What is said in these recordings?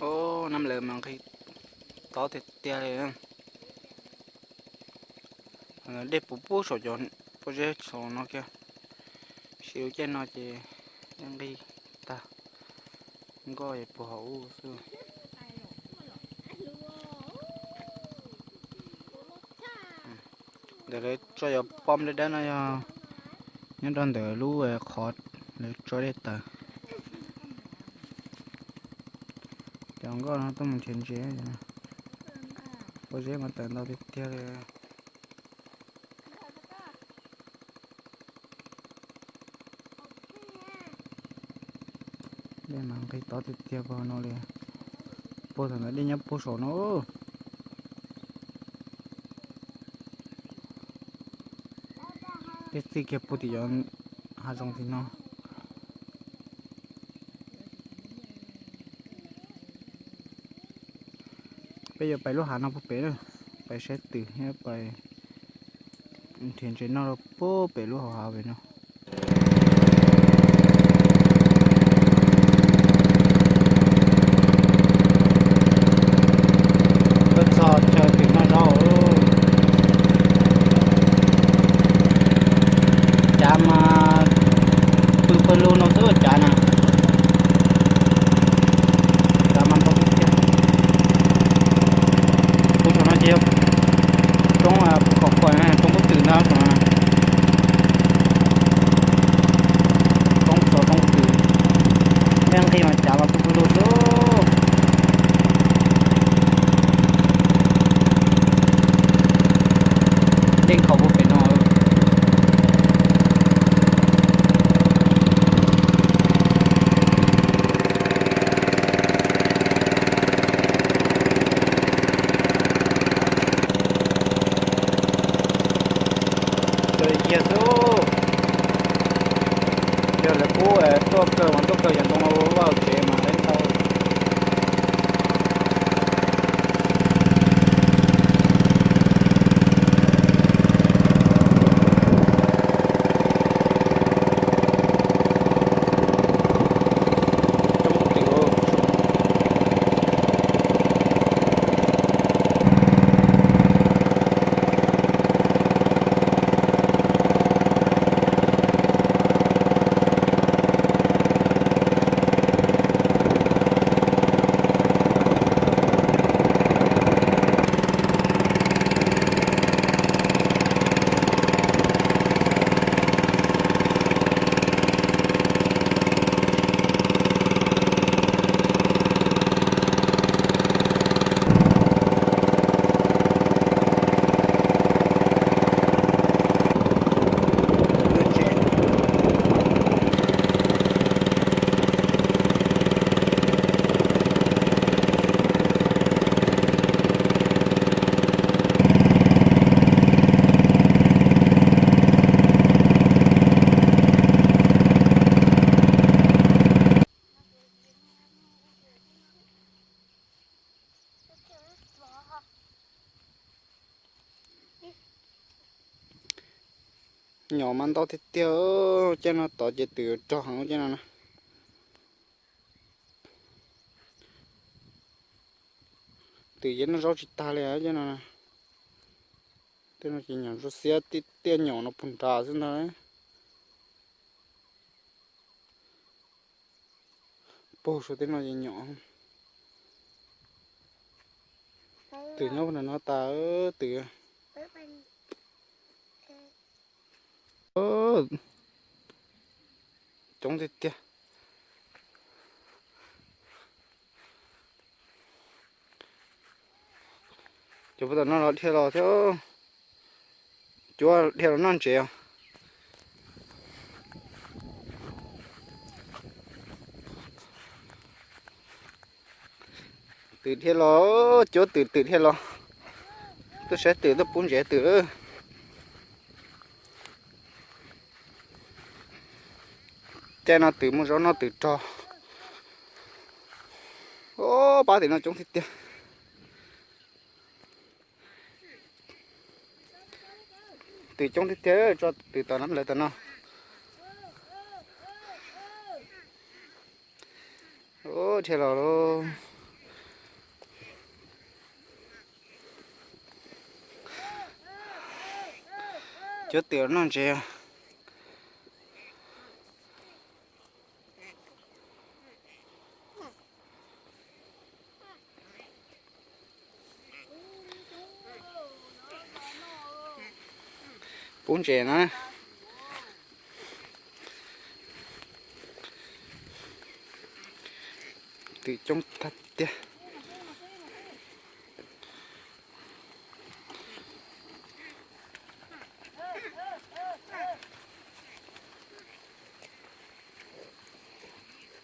Nab lawv mas nqis tob tiag tiag li. Dej puv puag saum cov pob zeb saum no kiag. Sim lub caij no ces dej nqis tag, nkoj puag hauv ub xwb. Ntawm lawv tso cov pob dawb dawb no yog nyob rau ntawm lub qhov lawv tso dej tawm. Cov nkoj no tuaj mus nrhiav ntses, pob zeb mas tawm ntau tiag tiag li. Dej mas nqis tob tiag tiag puag no li. Puag thaum ntawd dej nyob puag saum no. Dej txij kiag puag tim cov hav zoov tim no. Peb yuav pais lub hav no puag pem na, pais saib twm thiab pais nrhiav ntses noj rau puag pem lub hauv hav pem no. Tuaj txog chaw twm noj zaub. Cav mas pw pawg lug no xwb cav na. Cav mas ntau tiag tiag. Kuv saum no ces yog roob, kuv kom kuam roob kub twm ntag saum no. Roob tsov roob twm, dej nqis mas cav mas pw pawg lug xwb. Dej nkhaus puag pem no. Cov yag xwb. Yog lawv pub tuaj kaw mas tuaj kaw yog ntoo vaj tsev mas ib tau. Nyom mas ntau tiag tiag, caij no tod ces twm rog heev caij no na. Twm yeej noj zaub tsis tag li caij no. Tej no ces nyom ntsuab xiab, tiaj nyom no puag nrad xwb ntag. Puag saum tej no ces nyom. Twm nyob puag nram no tas, twm. Coob tiag tiag. Cov puag tom no los dhia los thiab. Cuab dhia los noj ntses os. Twm dhia los, cuab twm, twm dhia los. Tuaj saib twm, tuaj pub ntses twm. Caij no twm muaj zaub noj twm rog. Pab tim no coob tiag tiag. Twm coob tiag tiag, tso twm tom no, lawv tom no. Dhia los lauj. Cov twm noj ntses. Pub ntses na. Twm coob tag tiag.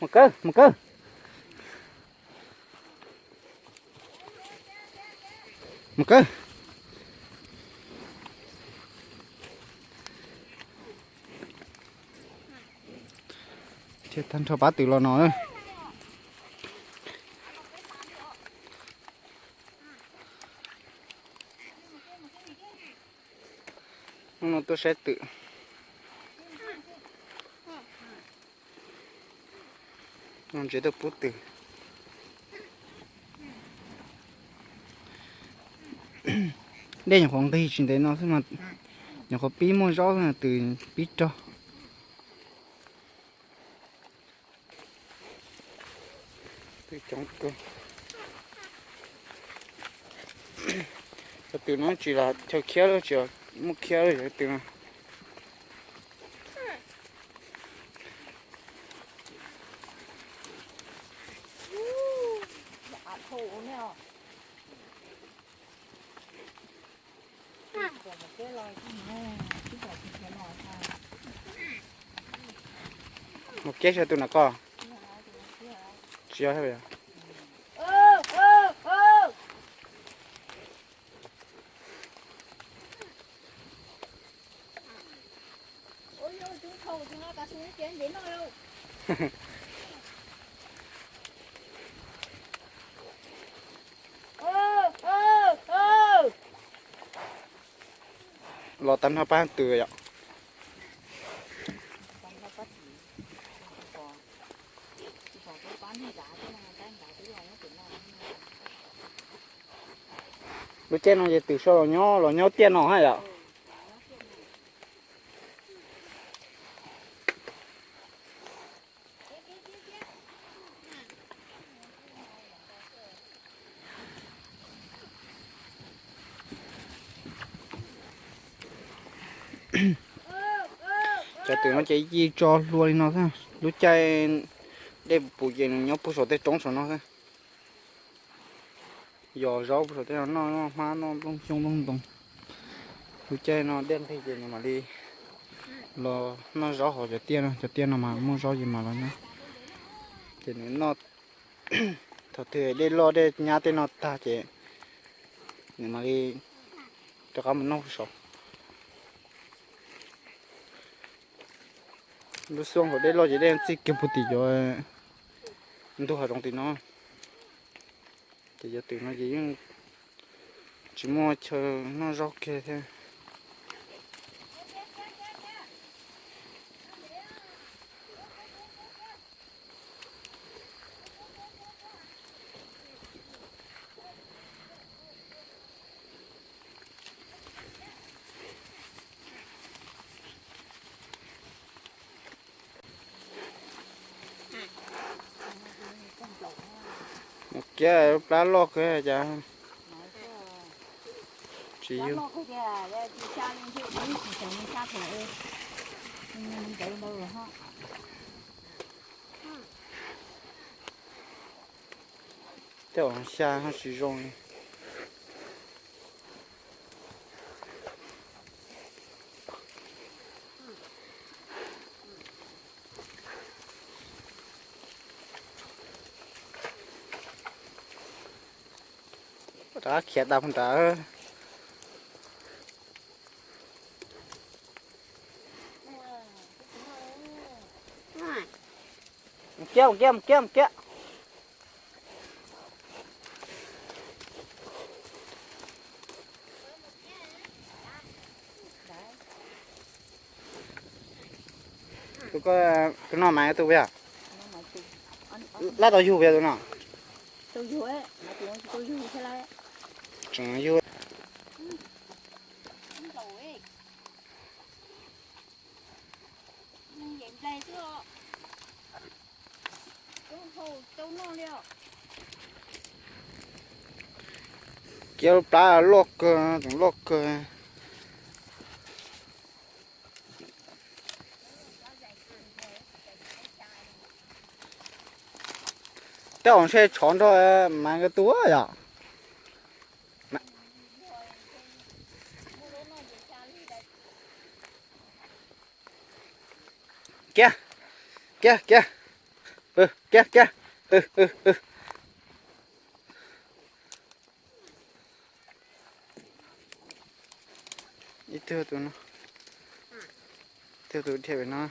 Mus kawg, mus kawg. Mus kawg. Thiaj tag nrho pab twm los no. Hnub no tuaj saib twm. Noj ntses tuaj pub twm. Dej nyuam qhuav nqig tsis ntev no xwb mas nyuam qhuav pib muaj zaub xwb, twm pib rog. Twm coob kawg. Cov twm no tsis los chaw khiab lawm, tsis muaj khiab lawm cov twm no. Mus kiab saib tus na koj. Tsis yog. Los tag nrho pab twm yom. Lub caij no ces twm sau los nyob, los nyob tiaj no hab yom. Cov twm no ces ci tso hlua li no xwb. Lub caij dej puv ces nws nyob puag saum tej roob saum no xwb. Yos zaub puag saum tej no noj, noj hmab, noj nplooj xyoob nplooj ntoo. Lub caij no dej nqig ces nws mam li los noj zaub hauv cov tiaj no, cov tiaj no mas muaj zaub ces mas los nyob. Ces nws noj, thaum twg dej loj dej nyab tej no tag ces nws mam li rov qab mus noj puag saum. Lub xyoo thaum dej loj ces dej txij kiag puag tim cov ntug hav zoov tim no. Ces cov twm no ces yeej tsis muaj chaw noj zaub kiag thiab. Mus kiab plab loj kawg cas tsis yug. Tej uas xya ho tsis zoo li. Rov qab khiav tas puag nrad. Mus kiab, mus kiab, mus kiab, mus kiab. Tus ko, tus no mas tus yog lab tau yug yog tus no. Tseem yug. Tus no yug. Kiab lub plab loj kawg, tseem loj kawg. Tej zaum ntshe tshov nrog mas nkawd tua yom. Kiab, kiab, kiab, kiab, kiab. Ib tug tus no, ib tug tus dhia pem no.